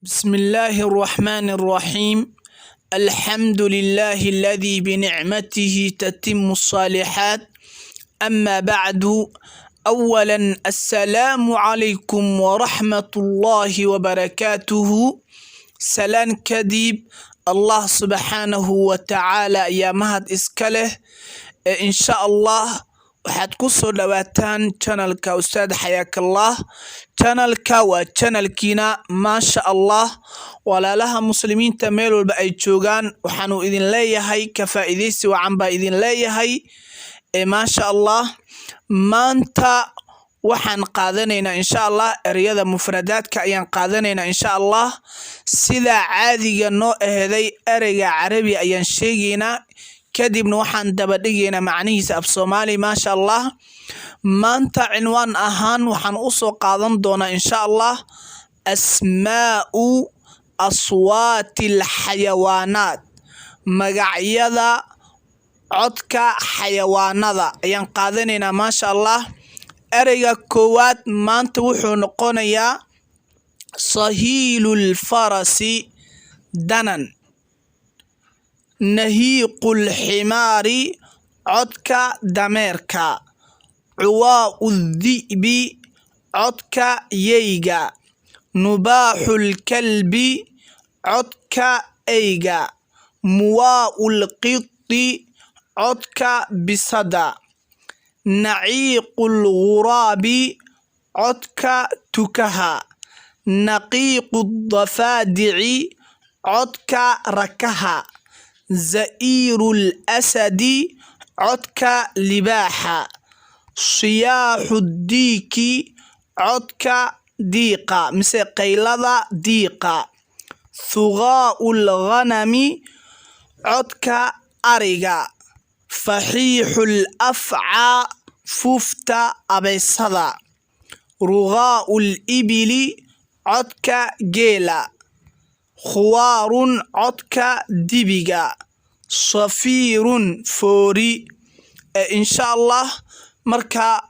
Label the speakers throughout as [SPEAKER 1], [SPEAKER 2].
[SPEAKER 1] بسم الله الرحمن الرحيم. الحمد لله الذي بنعمته تتم الصالحات. أما بعد، أولا السلام عليكم ورحمة الله وبركاته. Salaan kadib, Allah subxaanahu wa tacaala ayaa mahad iska leh. Ee insha Allah waxaad ku soo dhawaataan channelka Ustaad Xayaakallah. Channelka waa channelkiina, maasha Allah. Walaalaha Muslimiinta meel walba ay joogaan, waxaanu idin leeyahay ka faa'iidaysi wacan baa idin leeyahay. Ee maasha Allah, maanta waxaan qaadanaynaa insha Allah ereyada mufradaadka ayaan qaadanaynaa insha Allah. Sida caadiga noo aheeday, ereyga Carabi ayaan sheegaynaa, kadibna waxaan daba dhigaynaa macnihiisa af Soomaali, maasha Allah. Maanta cinwaan ahaan waxaan usoo qaadan doonaa insha Allah asmaa'u aswaati alxayawaanaat, magacyada codka xayawaanada ayaan qaadanaynaa, maasha Allah. Ereyga koowaad maanta wuxuu noqonayaa sahiilul farasi, danan. Nahiiqul ximaari, codka dameerka. Cuwaa'u dhi'bi, codka yeyga. Nubaaxul kalbi, codka eyga. Muwaa'ul qiti, codka bisada. Naciiqul ghuraabi, codka tukaha. Naqiiqu dafaadici, codka rakaha. Za'iirul asadi, codka libaaxa. Siyaaxu diiki, codka diiqa mise qaylada diiqa. Thugaa'ul ghanami, codka ariga. Faxiixul afcaa, fuufta abeesada. Rugaa'ul ibili, codka geela. Khuwaarun, codka dibiga. Safiirun, foori. Insha Allah, marka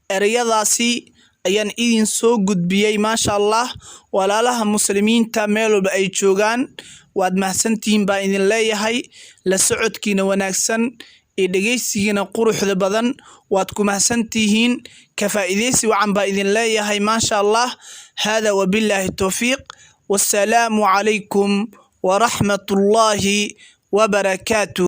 [SPEAKER 1] ereyadaasi ayaan idin soo gudbiyey, maasha Allah. Walaalaha Muslimiinta meel walba ay joogaan, waad mahadsantihiin baan idin leeyahay. La socodkiina wanaagsan iyo dhegeysigiina quruxda badan waad ku mahadsantihiin. Ka faa'iideysi wacan baa idin leeyahay, maasha Allah. Hada wabilaahi towfiiq, wassalaamu calaykum waraxmatullaahi wabarakaatuh.